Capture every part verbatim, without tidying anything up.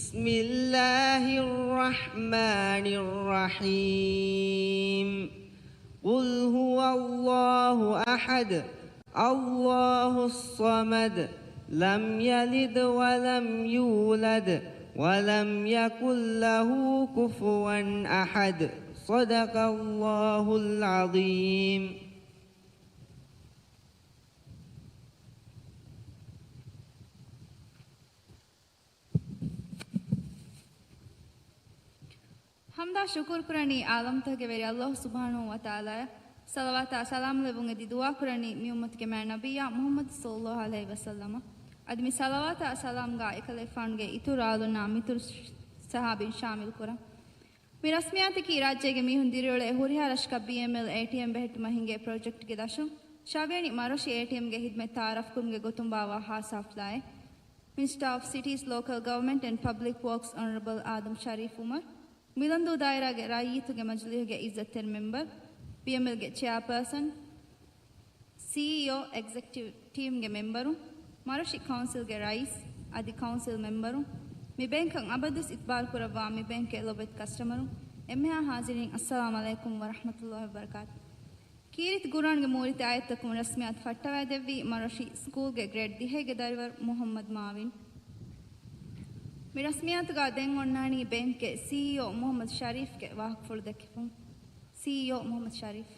بسم الله الرحمن الرحيم. قل هو الله أحد، الله الصمد، لم يلد ولم يولد، ولم يكن له كفوا أحد. صدق الله العظيم. ޙަމްދާ ޝުކުރު ކުރަނީ ޢާލަމްތަކުގެ ވެރި ﷲ ސުބްޙާނަހޫ ވަތަޢާލާއަށް. ޞަލަވާތާ ސަލާމް ލެއްވުން އެދި ދުޢާ ކުރަނީ މި އުއްމަތުގެ މާތް ނަބިއްޔާ މުޙައްމަދު ޞައްލައްލާހު ޢަލައިހި ވަސައްލަމަށް. އަދި މި ޞަލަވާތާ ސަލާމްގާ އެކަލޭގެފާނުގެ އިތުރު އާލުންނާ މިތުރު ޞަޙާބީން ޝާމިލް ކުރަން. މި ރަސްމިއްޔާތަކީ ރާއްޖޭގެ މީހުން ދިރިއުޅޭ ހުރިހާ ރަށަކަށް ބީއެމްއެލް އޭޓީއެމް ބެހެއްޓުމަށް ހިނގޭ ޕްރޮޖެކްޓްގެ ދަށުން. ޝަވިޔަނި މަރޮށި އޭޓީއެމްގެ ޚިދުމަތް ތަޢާރަފްކުރުމުގެ ގޮތުން ބާއްވާ ޚާއްޞަ ޙަފްލާއެއް. މިނިސްޓަރ އޮފް ސިޓީސް، ލޯކަލް ގަވަރމަންޓް އެންޑް ޕަބްލިކް ވޯކްސް އޮނަރަބަލް އާދަމް ޝަރީފް ޢުމަރު، މިލަންދޫ ދާއިރާގެ ރައްޔިތުންގެ މަޖިލީހުގެ އިއްޒަތްތެރި މެމްބަރު، ބީއެމްއެލްގެ ޗެއާޕާސަން، ސީއީއޯ، އެގްޒެކެޓިވް ޓީމްގެ މެމްބަރުން، މަރޮށި ކައުންސިލްގެ ރައީސް އަދި ކައުންސިލް މެމްބަރުން، މި ބޭންކަށް އަބަދުވެސް އިޤްބާލް ކުރައްވާ މި ބޭންކްގެ ލޮބުވެތި ކަސްޓަމަރުން، އެންމެހާ ޙާޟިރީން، އައްސަލާމް ޢަލައިކުމް ވަރަޙްމަތުﷲ ވަބަރަކާތު. ކީރިތި ޤުރުއާންގެ މޫރިތި އާޔަތްތަކުން ރަސްމިއްޔާތު ފައްޓަވައިދެއްވީ މަރޮށި ސްކޫލްގެ ގްރޭޑް ދިހައިގެ ދަރިވަރު މުޙައްމަދު މާވިން. މި ރަސްމިއްޔާތުގަ ދެން އޮންނާނީ ބޭންކްގެ ސީއީއޯ މުޙައްމަދު ޝަރީފްގެ ވާހަކަފުޅު ދެއްކިފަ. ސީއީއޯ މުޙައްމަދު ޝަރީފް.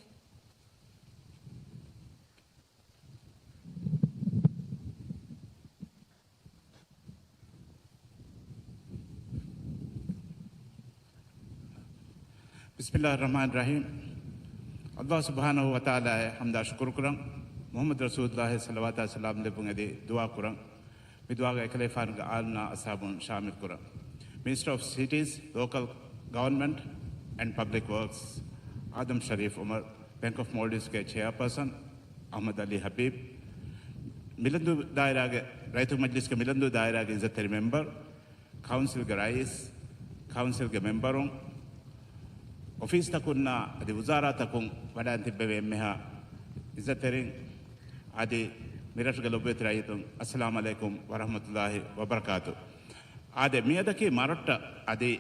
ބިސްމިއްލާހި ރަޙްމާނި ރަޙީމް. ﷲ ސުބްޙާނަހޫ ވަތަޢާލާއަށް ޙަމްދާ ޝުކުރު ކުރަން، މުޙައްމަދު ރަސޫލުﷲ ޞަލަވާތާ ސަލާމް ލެއްވުން އެދި ދުޢާ ކުރަން. މި ދުޢާގަ އެކަލޭފާނުގެ އާލުންނާ އަޞްޙާބުން ޝާމިލް ކުރަން. މިނިސްޓަރ އޮފް ސިޓީސް، ލޯކަލް ގަވަރމަންޓް އެންޑް ޕަބްލިކް ވޯކްސް އާދަމް ޝަރީފް ޢުމަރު، ބޭންކް އޮފް މޯލްޑިވްސްގެ ޗެއާޕާސަން އަޙްމަދު ޢަލީ ޙަބީބް، މިލަންދޫ ދާއިރާގެ، ރައްޔިތު މަޖްލިސްގެ މިލަންދޫ ދާއިރާގެ އިއްޒަތްތެރި މެމްބަރު، ކައުންސިލްގެ ރައީސް، ކައުންސިލްގެ މެމްބަރުން، އޮފީސްތަކުންނާ އަދި ވުޒާރާތަކުން ވަޑައިން ތިއްބެވި އެންމެހާ އިއްޒަތްތެރިން އަދި މިރަށުގެ ލޮބުވެތި ރައްޔިތުން، އައްސަލާމް ޢަލައިކުމް ވަރަޙްމަތުﷲ ވަބަރަކާތު. އާދެ، މިއަދަކީ މަރަށްޓަށް އަދި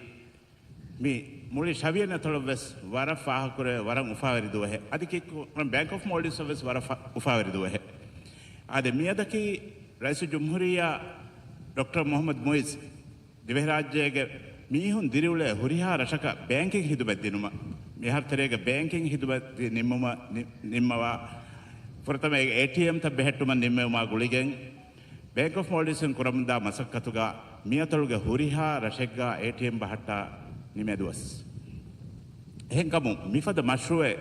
މި މުޅި ޝަވިޔަނި އަތޮޅަށްވެސް ވަރަށް ފާހަގަކުރެވޭ ވަރަށް އުފާވެރި ދުވަހެއް. އަދި ކިއްކު ބޭންކް އޮފް މޯލްޑިވްސްއަށްވެސް ވަރަށް ފަ-، އުފާވެރި ދުވަހެއް. އާދެ، މިއަދަކީ ރައީސުލްޖުމްހޫރިއްޔާ ޑޮކްޓަރ މުޙައްމަދު މުޢިއްޒު ދިވެހިރާއްޖޭގެ މީހުން ދިރިއުޅޭ ހުރިހާ ރަށަކަށް ބޭންކިން ޚިދުމަތް ދިނުމަށް، މިހާރު ތެރޭގަ ބޭންކިން ޚިދުމަތް ނިންމުމަށް ނި-، ނިންމަވާ، ފުރަތަމަ އޭޓީއެމްތައް ބެހެއްޓުމަށް ނިންމެވުމާ ގުޅިގެން، ބޭންކް އޮފް މޯލްޑިވްސްއިން ކުރަމުންދާ މަސައްކަތުގަ މިއަތޮޅުގެ ހުރިހާ ރަށެއްގަ އޭޓީއެމް ބަހައްޓާ ނިމޭ ދުވަސް. އެހެންކަމުން، މިފަދަ މަޝްރޫޢެއް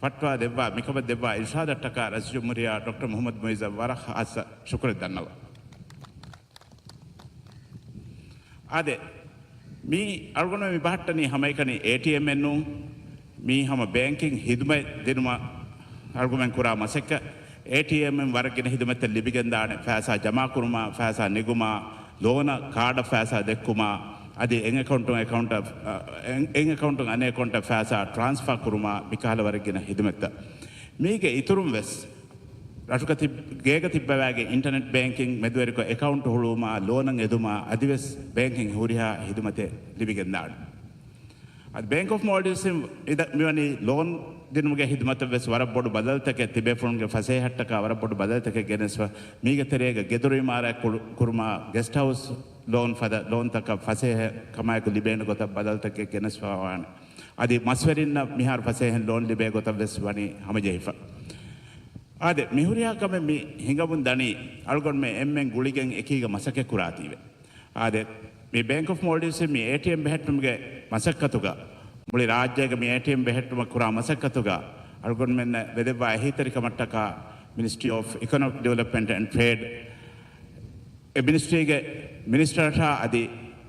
ފައްޓަވާ ދެއްވާ، މިކަމަށް ދެއްވާ އިރްޝާދަށްޓަކާ ރައީސުލްޖުމްހޫރިއްޔާ ޑޮކްޓަރ މުޙައްމަދު މުޢިއްޒަށް ވަރަށް ޚާއްޞަ ޝުކުރެއް ދަންނަވަން. އާދެ، މީ އަޅުގަނޑު މި ބަހައްޓަނީ ހަމައެކަނި އޭޓީއެމްއެއް ނޫން، މީ ހަމަ ބޭންކިން ޚިދުމަތް ދިނުމަށް އަޅުގަނޑުމެން ކުރާ މަސައްކަތް. އޭޓީއެމްއިން ވަރަށް ގިނަ ޚިދުމަތްތައް ލިބިގެންދާނެ، ފައިސާ ޖަމާކުރުމާ، ފައިސާ ނެގުމާ، ލޯނަށް ކާޑަށް ފައިސާ ދެއްކުމާ، އަދި އެއް އެކައުންޓުން އެކައުންޓަށް، އެއް، އެއް އެކައުންޓުން އަނެއް އެކައުންޓަށް ފައިސާ ޓްރާންސްފާ ކުރުމާ، މިކަހަލަ ވަރަށް ގިނަ ޚިދުމަތްތައް. މީގެ އިތުރުން ވެސް ރަށުގަ ތި-، ގޭގަ ތިއްބަވާގެ އިންޓަރނެޓް ބޭންކިން މެދުވެރިކޮށް އެކައުންޓް ހުޅުވުމާ، ލޯނަށް އެދުމާ އަދިވެސް ބޭންކިން ހުރިހާ ޚިދުމަތެއް ލިބިގެންދާނެ. އަދި ބޭންކް އޮފް މޯލްޑިވްސްއިން އިދަ-، މިވަނީ ލޯން ދިނުމުގެ ޚިދުމަތަށް ވެސް ވަރަށް ބޮޑު ބަދަލުތަކެއް، ތިބޭފުޅުންގެ ފަސޭހައަށްޓަކާ ވަރަށް ބޮޑު ބަދަލުތަކެއް ގެނެސްފަ. މީގެ ތެރޭގަ ގެދޮރު އިމާރާތް ކުރު-، ކުރުމާ، ގެސްޓް ހައުސް ލޯން ފަދަ ލޯންތަކަށް ފަސޭހަ ކަމާއެކު ލިބޭނެ ގޮތަށް ބަދަލުތަކެއް ގެނެސްފަވާނެ. އަދި މަސްވެރިންނަށް މިހާރު ފަސޭހައިން ލޯން ލިބޭ ގޮތަށް ވެސް ވަނީ ހަމަޖެހިފަ. އާދެ، މިހުރިހާ ކަމެއް މި ހިނގަމުން ދަނީ، އަޅުގަނޑުމެން އެންމެން ގުޅިގެން އެކީގަ މަސައްކަތް ކުރާތީވެ. އާދެ، މި ބޭންކް އޮފް މޯލްޑިވްސް މި އޭޓީއެމް ބެހެއްޓުމުގެ މަސައްކަތުގަ، މުޅި ރާއްޖޭގެ މި އޭޓީއެމް ބެހެއްޓުމަށް ކުރާ މަސައްކަތުގަ، އަޅުގަނޑުމެންނަށް ވެދެއްވާ އެހީތެރިކަމަށްޓަކާ މިނިސްޓްރީ އޮފް އިކޮނޮމިކް ޑިވެލޮޕްމަންޓް އެންޑް ޓްރޭޑް، އެ މިނިސްޓްރީގެ މިނިސްޓަރަށާ އަދި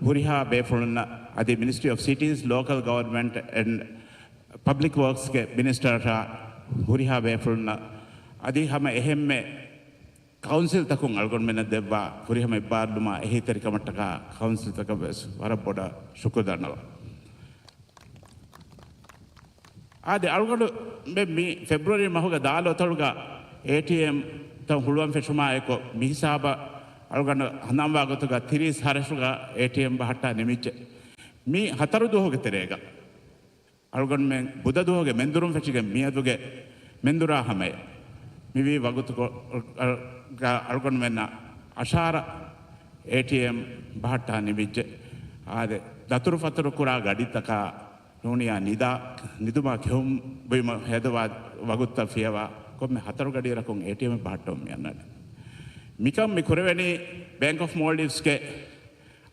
ހުރިހާ ބޭފުޅުންނަށް އަދި މިނިސްޓްރީ އޮފް ސިޓީސް، ލޯކަލް ގަވަރމަންޓް އެންޑް ޕަބްލިކް ވޯކްސްގެ މިނިސްޓަރަށާ ހުރިހާ ބޭފުޅުންނަށް އަދި ހަމަ އެހެންމެ ކައުންސިލްތަކުން އަޅުގަނޑުމެންނަށް ދެއްވާ ފުރިހަމަ އިއްބާރުލުމާ އެހީތެރިކަމަށްޓަކާ ކައުންސިލްތަކަށް ވެސް ވަރަށް ބޮޑަށް ޝުކުރު ދަންނަވަން. އާދެ، އަޅުގަނޑުމެން މި ފެބްރުއަރީ މަހުގެ ދާލު އަތޮޅުގަ އޭޓީއެމްތައް ހުޅުވަން ފެށުމާއެކު، މި ހިސާބަށް އަޅުގަނޑު ހަނދާންވާ ގޮތުގަ ތިރީސް ހަރަށުގަ އޭޓީއެމް ބަހައްޓާ ނިމިއްޖެ. މި ހަތަރު ދުވަހުގެ ތެރޭގަ އަޅުގަނޑުމެން ބުދަ ދުވަހުގެ މެންދުރުން ފެށިގެން މިއަދުގެ މެންދުރާ ހަމަޔަށް މިވީ ވަގުތު ގޮ-، ގަ-، އަޅުގަނޑުމެންނަށް އަށާރަ އޭޓީއެމް ބަހައްޓާ ނިމިއްޖެ. އާދެ، ދަތުރު ފަތުރު ކުރާ ގަޑިތަކާ ނޫނިޔާ ނިދާ، ނިދުމާ ކެހުން ބުއިމަށް ހޭދަވާ ވަގުތުތައް ފިޔަވާ ކޮންމެ ހަތަރު ގަޑިއިރަކުން އޭޓީއެމް ބަހައްޓަވަން މި އަންނަނީ. މިކަން މި ކުރެވެނީ ބޭންކް އޮފް މޯލްޑިވްސްގެ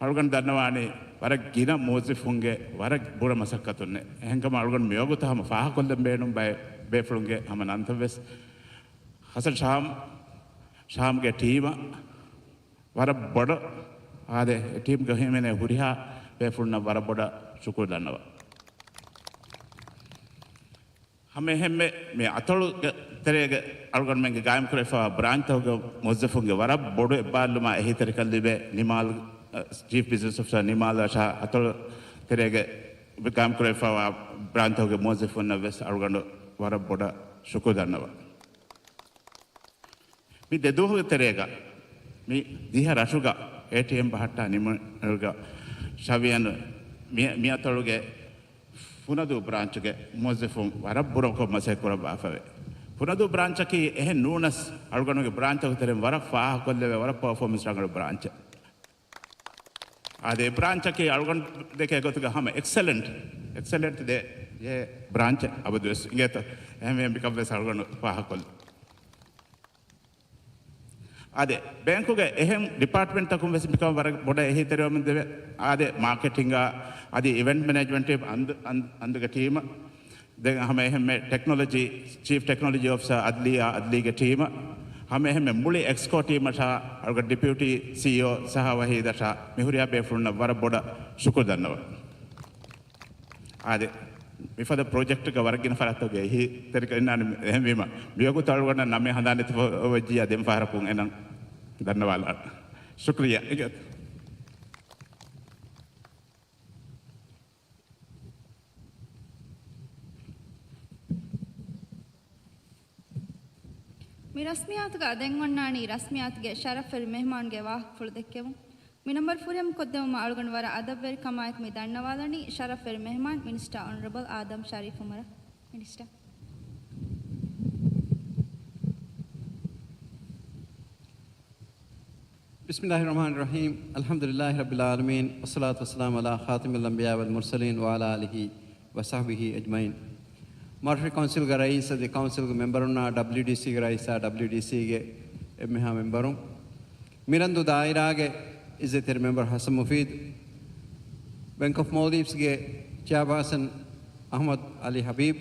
އަޅުގަނޑު ދަންނަވާނީ ވަރަށް ގިނަ މުވައްޒަފުންގެ ވަރަށް ބުރަ މަސައްކަތުންނެއް. އެހެންކަމުން އަޅުގަނޑު މިވަގުތު ހަމަ ފާހަގަކޮށްލަން ބޭނުން ބައެއް ބޭފުޅުންގެ ހަމަ ނަންތައް ވެސް. ހަސަން ޝާމް، ޝާމްގެ ޓީމަށް ވަރަށް ބޮޑަށް، އާދެ، ޓީމްގަ ހިމެނޭ ހުރިހާ ބޭފުޅުންނަށް ވަރަށް ބޮޑަށް ޝުކުރު ދަންނަވަން. ހަމަ އެހެންމެ މި އަތޮޅުގެ ތެރޭގެ އަޅުގަނޑުމެންގެ ގާއިމްކުރެވިފައިވާ ބްރާންޗްތަކުގެ މުވައްޒަފުންގެ ވަރަށް ބޮޑު އެއްބާރުލުމާ އެހީތެރިކަން ލިބޭ ނިމާލް، އަ، ޗީފް ބިޒްނަސް އޮފިސަރ ނިމާލް އަށާ އަތޮޅު ތެރޭގެ ގާއިމްކުރެވިފައިވާ ބްރާންޗްތަކުގެ މުވައްޒަފުންނަށް ވެސް އަޅުގަނޑު ވަރަށް ބޮޑަށް ޝުކުރު ދަންނަވަން. މި ދެ ދުވަހުގެ ތެރޭގަ މި ދިހަ ރަށުގަ އޭޓީއެމް ބަހައްޓާ ނިމުނުގަ ޝަވިޔަނު މި، މި އަތޮޅުގެ ފުނަދޫ ބްރާންޗުގެ މުވައްޒަފުން ވަރަށް ބުރަކޮށް މަސައްކަތް ކުރައްވާފަވޭ. ފުނަދޫ ބްރާންޗަކީ އެހެން ނޫނަސް އަޅުގަނޑުގެ ބްރާންޗްތަކުގެ ތެރެއިން ވަރަށް ފާހަގަކޮށްލެވޭ، ވަރަށް ޕަރފޯމަންސް ރަނގަޅު ބްރާންޗެއް. އާދެ، ބްރާންޗަކީ އަޅުގަނޑު ދެކޭ ގޮތުގަ ހަމަ އެކްސެލެންޓް، އެކްސެލެންޓް ދޭ، އެ ބްރާންޗެއް އަބަދުވެސް އިނގޭތޯ. އެހެންވެ މިކަން ވެސް އަޅުގަނޑު ފާހަގަކޮށްލި. އާދެ، ބޭންކުގެ އެހެން ޑިޕާޓްމަންޓްތަކުން ވެސް މިކަން ވަރަށް ބޮޑަށް އެހީތެރިވަމުން ދެވޭ. އާދެ، މާކެޓިންގާ، އަދި އިވެންޓް މެނޭޖްމަންޓް ޓީމް އަންދު-، އަން-، އަންދުގެ ޓީމަށް. ދެން ހަމަ އެހެންމެ ޓެކްނޮލޮޖީ، ޗީފް ޓެކްނޮލޮޖީ އޮފިސަރ އަދްލިޔާ، އަދްލީގެ ޓީމަށް، ހަމަ އެހެންމެ މުޅި އެކްސްކޯ ޓީމަށާ އަޅުގަނޑު ޑެޕިއުޓީ ސީއީއޯ ސަހާ ވަހީދަށާ މި ހުރިހާ ބޭފުޅުންނަށް ވަރަށް ބޮޑަށް ޝުކުރު ދަންނަވަން. އާދެ، މިފަދަ ޕްރޮޖެކްޓްގަ ވަރަށް ގިނަ ފަރާތްތަކުގެ އެހީތެރިކަން އިންނާނެ. އެހެންވީމަ، މިވަގުތު އަޅުގަނޑަށް ނަމެއް ހަނދާން ނެތިފަ ވެއްޖިއްޔާ ދެން ފަހަރަކުން އެނަން ދަންނަވާލާނެ. ޝުކުރިއްޔާ. މި ރަސްމިއްޔާތުގަ ދެން އޮންނާނީ ރަސްމިއްޔާތުގެ ޝަރަފްވެރި މެހްމާންގެ ވާހަކަފުޅު ދެއްކެވުން. މި ނަންބަރު ފުރިހަމަ ކޮށްދެވުމަށް އަޅުގަނޑު ވަރަށް އަދަބުވެރިކަމާއެކު މި ދަންނަވާލަނީ ޝަރަފްވެރި މެހްމާން މިނިސްޓަރ އޮނަރަބަލް އާދަމް ޝަރީފް އުމަރަށް. މިނިސްޓަރ. بسم الله الرحمن الرحيم. الحمد لله رب العالمين، والصلاة والسلام على خاتم الأنبياء والمرسلين وعلى آله وصحبه أجمعين. މަރޮށި ކައުންސިލްގެ ރައީސް އަދި ކައުންސިލްގެ މެމްބަރުންނާ، ޑަބްލިއުޑީސީގެ ރައީސާ، ޑަބްލިއުޑީސީގެ އެންމެހާ މެމްބަރުން، މިރަންދޫ ދާއިރާގެ އިއްޒަތްތެރި މެމްބަރު ހަސަން މުފީދު، ބޭންކް އޮފް މޯލްޑިވްސްގެ ޗެއާޕާސަން އަޙްމަދު ޢަލީ ޙަބީބް،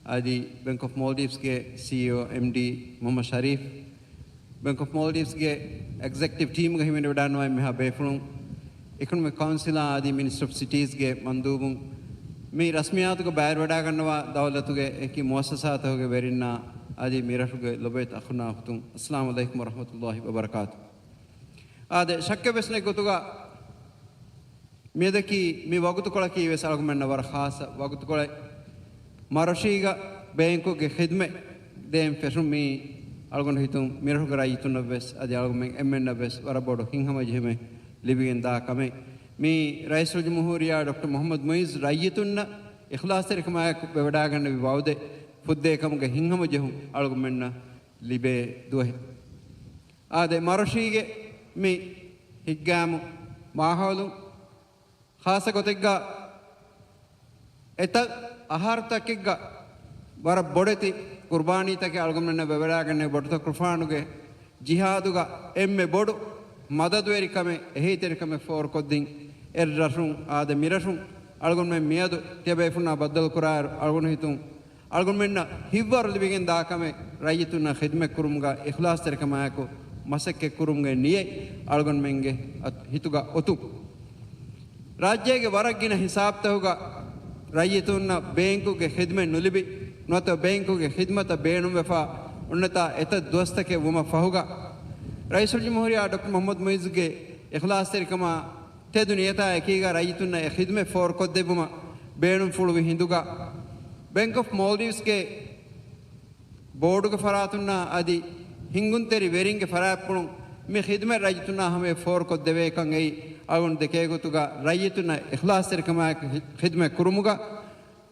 އަދި ބޭންކް އޮފް މޯލްޑިވްސްގެ ސީއީއޯ އެމްޑީ މުޙައްމަދު ޝަރީފް، ބޭންކް އޮފް މޯލްޑިވްސްގެ އެގްޒެކެޓިވް ޓީމްގަ ހިމެނިވަޑައިނުވާ އެންމެހާ ބޭފުޅުން، އިކޮނޮމިކް ކައުންސިލާ އަދި މިނިސްޓްރީ އޮފް ސިޓީޒްގެ މަންދޫބުން، މި ރަސްމިއްޔާތުގަ ބައިވެރިވަޑައިގަންނަވާ ދައުލަތުގެ އެކި މުއައްސަސާތަކުގެ ވެރިންނާ އަދި މިރަށުގެ ލޮބުވެތި އަޚުންނާ އުޚްތުން، އައްސަލާމު ޢަލައިކުމް ވަރަޙްމަތުﷲ ވަބަރަކާތު. އާދެ، ޝައްކެއް ވެސް ނެތް ގޮތުގަ މިއަދަކީ މި ވަގުތުކޮޅަކީ ވެސް އަޅުގަނޑުމެންނަށް ވަރަށް ޚާއްޞަ ވަގުތުކޮޅެއް. މަރޮށީގަ ބޭންކުގެ ޚިދްމަތް ދޭން ފެށުން މީ އަޅުގަނޑު ހިތުން މިރަށުގެ ރައްޔިތުންނަށް ވެސް އަދި އަޅުގަނޑުމެން އެންމެންނަށް ވެސް ވަރަށް ބޮޑު ހިތްހަމަޖެހުމެއް ލިބިގެން ދާ ކަމެއް. މީ ރައީސުލްޖުމްހޫރިއްޔާ ޑޮކްޓަރ މުޙައްމަދު މުޢިއްޒު ރައްޔިތުންނަށް އިޚްލާޞްތެރިކަމާއެކު ވެވަޑައިގަންނެވި ވަޢުދެއް ފުއްދޭކަމުގެ ހިތްހަމަޖެހުން އަޅުގަނޑުމެންނަށް ލިބޭ ދުވަހެއް. އާދެ، މަރޮށީގެ މި ހިތްގައިމު މާހައުލު ޚާއްޞަ ގޮތެއްގަ އެތައް އަހަރުތަކެއްގަ ވަރަށް ބޮޑެތި ޤުރުބާނީތަކެއް އަޅުގަނޑުމެންނަށް ވެވަޑައިގަންނެވި ބޮޑުތަކުރުފާނުގެ ޖިހާދުގަ އެންމެ ބޮޑު މަދަދުވެރިކަމެއް، އެހީތެރިކަމެއް ފޯރުކޮށްދިން އެއްރަށުން އާދެ މިރަށުން އަޅުގަނޑުމެން މިއަދު ތިޔަބޭފުޅުންނާ ބައްދަލުކުރާއިރު އަޅުގަނޑު ހިތުން އަޅުގަނޑުމެންނަށް ހިތްވަރު ލިބިގެން ދާ ކަމެއް ރައްޔިތުންނަށް ޚިދްމަތް ކުރުމުގަ އިޚްލާޞްތެރިކަމާއެކު މަސައްކަތް ކުރުމުގެ ނިޔަތް އަޅުގަނޑުމެންގެ އަތް-، ހިތުގަ އޮތުން. ރާއްޖޭގެ ވަރަށް ގިނަ ހިސާބުތަކުގަ ރައްޔިތުންނަށް ބޭންކުގެ ޚިދްމަތް ނުލިބި، ނުވަތަ ބޭންކުގެ ޚިދްމަތަށް ބޭނުންވެފަ އޮންނަތާ އެތައް ދުވަސްތަކެއް ވުމަށް ފަހުގަ، ރައީސުލްޖުމްހޫރިއްޔާ ޑޮކްޓަރ މުޙައްމަދު މުޢިއްޒުގެ އިޚްލާޞްތެރިކަމާ ތެދު ނިޔަތާ އެކީގަ ރައްޔިތުންނަށް އެ ޚިދްމަތް ފޯރުކޮށްދެއްވުމަށް ބޭނުންފުޅުވި ހިނދުގަ، ބޭންކް އޮފް މޯލްޑިވްސްގެ ބޯޑުގެ ފަރާތުންނާ އަދި ހިންގުންތެރި ވެރިންގެ ފަރާތްޕުޅުން މި ޚިދުމަތް ރައްޔިތުންނާ ހަމަޔަށް ފޯރުކޮށްދެވޭކަން އެއީ އަޅުގަނޑު ދެކޭގޮތުގަ ރައްޔިތުންނަށް އިޚްލާޞްތެރިކަމާއެކު ޚި-، ޚިދުމަތް ކުރުމުގަ،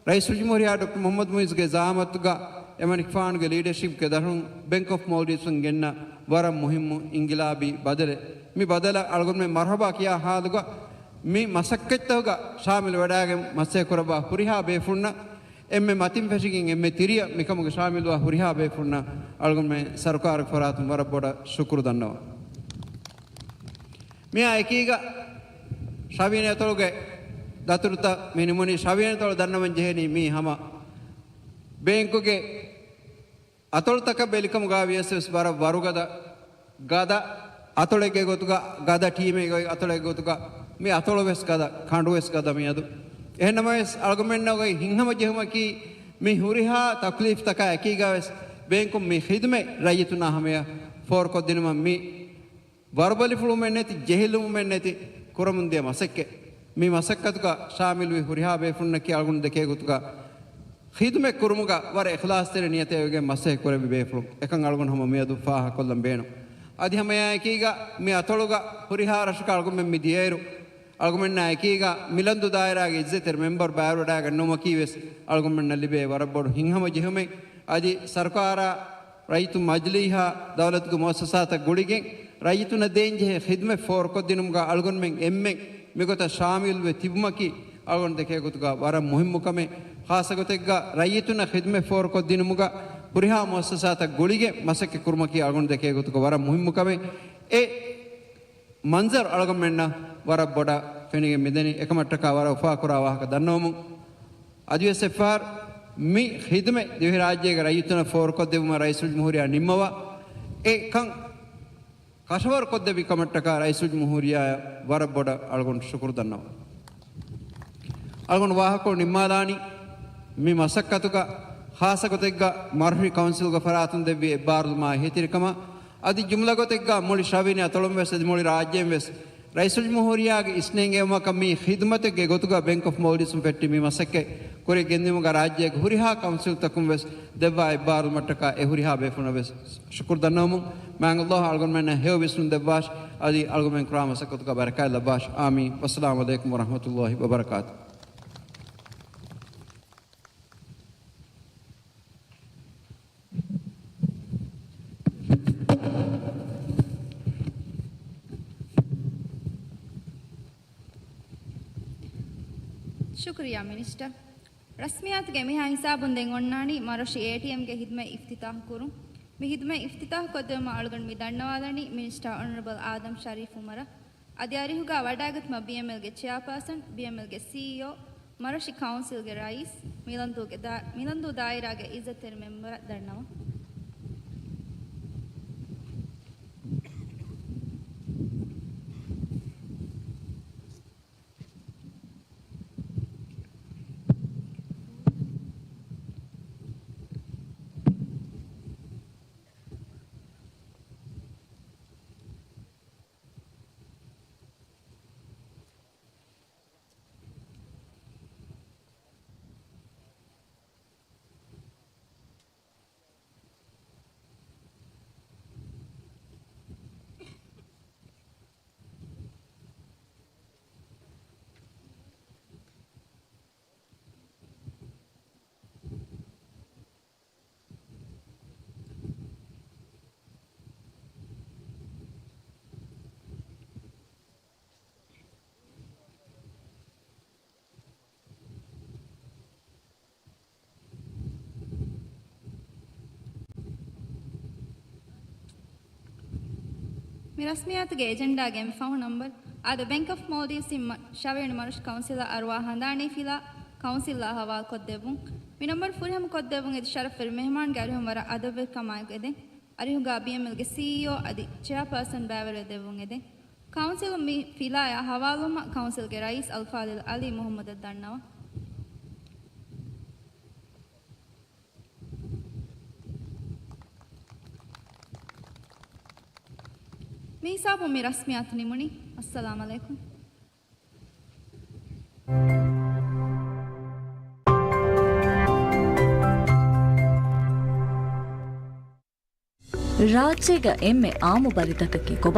ރައީސުލްޖުމްހޫރިއްޔާ ޑޮކްޓަރ މުޙައްމަދު މުޢިއްޒުގެ ޒަޢާމަތުގަ އެމަނިކުފާނުގެ ލީޑަޝިޕްގެ ދަށުން ބެންކް އޮފް މޯލްޑިވްސުން ގެންނަ ވަރަށް މުހިއްމު އިންގިލާބީ ބަދަލެއް. މި ބަދަލަށް އަޅުގަނޑުމެން މަރުޙަބާ ކިޔާ ޙާލުގަ މި މަސައްކަތްތަކުގަ ޝާމިލު ވެޑާގެން މަސައްކަތް ކުރައްވާ ހުރިހާ ބޭފުޅުންނަށް، އެންމެ މަތިން ފެށިގެން އެންމެ ތިރިއަށް މިކަމުގެ ޝާމިލުވާ ހުރިހާ ބޭފުޅުންނަށް އަޅުގަނޑުމެން ސަރުކާރުގެ ފަރާތުން ވަރަށް ބޮޑަށް ޝުކުރު ދަންނަވަން. މިއާ އެކީގަ ޝަވީން އަތޮޅުގެ ދަތުރުތައް މި ނިމުނީ. ޝަވީން އަތޮޅު ދަންނަވަން ޖެހެނީ މީ ހަމަ ބޭންކުގެ އަތޮޅުތަކަށް ބެލިކަމުގަ ވިޔަސް ވެސް ވަރަށް ވަރުގަދަ ގަދަ އަތޮޅެއްގެ ގޮތުގަ، ގަދަ ޓީމެއްގެ އަތޮޅެއްގެ ގޮތުގަ މި އަތޮޅު ވެސް ގަދަ، ކަނޑު ވެސް ގަދަ މިއަދު. އެހެންނަމަވެސް އަޅުގަނޑުމެންނަށް އޮތް ހިތްހަމަޖެހުމަކީ މި ހުރިހާ ތަކުލީފްތަކާ އެކީގަ ވެސް ބޭންކުން މި ޚިދުމަތް ރައްޔިތުންނާ ހަމަޔަށް ފޯރުކޮށްދިނުމަށް މި ވަރުބަލިފުޅުމެއް ނެތި، ޖެހިލުމެއް ނެތި ކުރަމުންދިޔަ މަސައްކަތް. މި މަސައްކަތުގަ ޝާމިލުވި ހުރިހާ ބޭފުޅުންނަކީ އަޅުގަނޑު ދެކޭ ގޮތުގަ ޚިދުމަތް ކުރުމުގަ ވަރަށް އިޚްލާޞްތެރި ނިޔަތެއް ވެގެން މަސައްކަތް ކުރެއްވި ބޭފުޅުން. އެކަން އަޅުގަނޑު ހަމަ މިއަދު ފާހަގަކޮށްލަން ބޭނުން. އަދި ހަމައެއާއެކީގަ މި އަތޮޅުގަ ހުރިހާ ރަށަކަށް އަޅުގަނޑުމެން މި ދިޔައިރު، އަޅުގަނޑުމެންނާ އެކީގަ މިލަންދޫ ދާއިރާގެ އިއްޒަތްތެރި މެމްބަރު ބައިވެރިވެޑާގަންނަވުމަކީ ވެސް އަޅުގަނޑުމެންނަށް ލިބޭ ވަރަށް ބޮޑު ހިތްހަމަޖެހުމެއް. އަދި ސަރުކާރާ ރައްޔިތު މަޖިލީހާ ދައުލަތުގެ މުއައްސަސާތައް ގުޅިގެން ރައްޔިތުންނަށް ދޭންޖެހޭ ޚިދުމަތް ފޯރުކޮށްދިނުމުގަ އަޅުގަނޑުމެން އެންމެން މިގޮތަށް ޝާމިލުވެ ތިބުމަކީ އަޅުގަނޑު ދެކޭ ގޮތުގަ ވަރަށް މުހިއްމު ކަމެއް. ޚާއްޞަ ގޮތެއްގަ ރައްޔިތުންނަށް ޚިދުމަތް ފޯރުކޮށްދިނުމުގަ ހުރިހާ މުއައްސަސާތައް ގުޅިގެން މަސައްކަތް ކުރުމަކީ އަޅުގަނޑު ދެކޭ ގޮތުގަ ވަރަށް މުހިއްމު ކަމެއް. އެ މަންޒަރު އަޅުގަނޑުމެންނަށް ވަރަށް ބޮޑަށް ފެނިގެން މިދަނީ. އެކަމަށްޓަކާ ވަރަށް އުފާކުރާ ވާހަކަ ދަންނަވަމުން. އަދިވެސް އެއްފަހަރު މި ޚިދުމަތް ދިވެހިރާއްޖޭގެ ރައްޔިތުންނަށް ފޯރުކޮށްދެއްވުމަށް ރައީސުލްޖުމްހޫރިއްޔާ ނިންމަވާ، އެ ކަން ކަށަވަރުކޮށްދެއްވި ކަމަށްޓަކާ ރައީސުލްޖުމްހޫރިއްޔާއަށް ވަރަށް ބޮޑަށް އަޅުގަނޑު ޝުކުރު ދަންނަވަން. އަޅުގަނޑު ވާހަކަކޮޅު ނިންމާލާނީ، މި މަސައްކަތުގަ ޚާއްޞަ ގޮތެއްގަ މަރުހި ކައުންސިލްގެ ފަރާތުން ދެއްވި އެއްބާރުލުމާ އެހީތެރިކަމަށް އަދި ޖުމްލަ ގޮތެއްގަ މުޅި ޝަވިނި އަތޮޅުން ވެސް އަދި މުޅި ރާއްޖެއިން ވެސް ރައީސުލްޖުމްހޫރިއްޔާގެ އިސްނެންގެވުމަކަށް މި ޚިދުމަތެއްގެ ގޮތުގަ ބެންކް އޮފް މޯލްޑިވްސް ފެއްޓި މި މަސައްކަތް ކުރިއަށް ގެންދިއުމުގަ ރާއްޖޭގެ ހުރިހާ ކައުންސިލްތަކުން ވެސް ދެއްވާ އެއްބާރުލުމަށްޓަކާ އެ ހުރިހާ ބޭފުޅުންނަށް ވެސް ޝުކުރު ދަންނަވަމުން، މާތް ﷲ އަޅުގަނޑުމެންނަށް ހެޔޮ ވިސްނުން ދެއްވާށި، އަދި އަޅުގަނޑުމެން ކުރާ މަސައްކަތުގަ ބަރަކާތް ލައްވާށި. އާމީން. ވައްސަލާމު ޢަލައިކުމް ވަރަޙްމަތުﷲ ވަބަރަކާތު. ޝުކުރިއްޔާ މިނިސްޓަރ. ރަސްމިއްޔާތުގެ މިހާ ހިސާބުން ދެން އޮންނާނީ މަރޮށި އޭޓީއެމްގެ ޚިދުމަތް އިފްތިތާޙު ކުރުން. މި ޚިދުމަތް އިފްތިތާޙު ކޮށްދެވުމަށް އަޅުގަނޑު މި ދަންނަވާލަނީ މިނިސްޓަރ އޮނަރަބަލް އާދަމް ޝަރީފް ޢުމަރަށް. އަދި އަރިހުގަ ވަޑައިގަތުމަށް ބީއެމްއެލްގެ ޗެއާޕާސަން، ބީއެމްއެލްގެ ސީއީއޯ، މަރޮށި ކައުންސިލްގެ ރައީސް، މިލަންދޫގެ ދާ-، މިލަންދޫ ދާއިރާގެ އިއްޒަތްތެރި މެމްބަރަށް ދަންނަވަން. މި ރަސްމިއްޔާތުގެ އެޖެންޑާގެ އެންމެ ފަހު ނަމްބަރު، އާދަ، ބެންކް އޮފް މޯލްޑިވްސް އިން މަ-، ޝަވިޔަނި މަރޮށި ކައުންސިލަށް އަރުވާ ހަނދާނީ ފިލާ ކައުންސިލްއާ ހަވާލުކޮށްދެއްވުން. މި ނަމްބަރު ފުރިހަމަ ކޮށްދެއްވުން އެދި ޝަރަފްވެރި މެހެމާންގެ އަރިހުން ވަރަށް އަދަބުވެރިކަމާއެކު އެދެން. އަރިހުގަ ބީއެމްއެލްގެ ސީއީއޯ އަދި ޗެއާޕާސަން ބައިވެރިވެ ދެއްވުން އެދެން. ކައުންސިލުން މި ފިލާއާ ހަވާލުވުމަށް ކައުންސިލްގެ ރައީސް އަލްފާޟިލް ޢަލީ މުޙައްމަދަށް ދަންނަވަން. މި ހިސާބުން މި ރަސްމިއްޔާތު ނިމުނީ. އައްސަލާމް ޢަލައިކުމް. ރާއްޖޭގަ އެންމެ އާއްމު ބަލިތަކަކީ ކޮބާ؟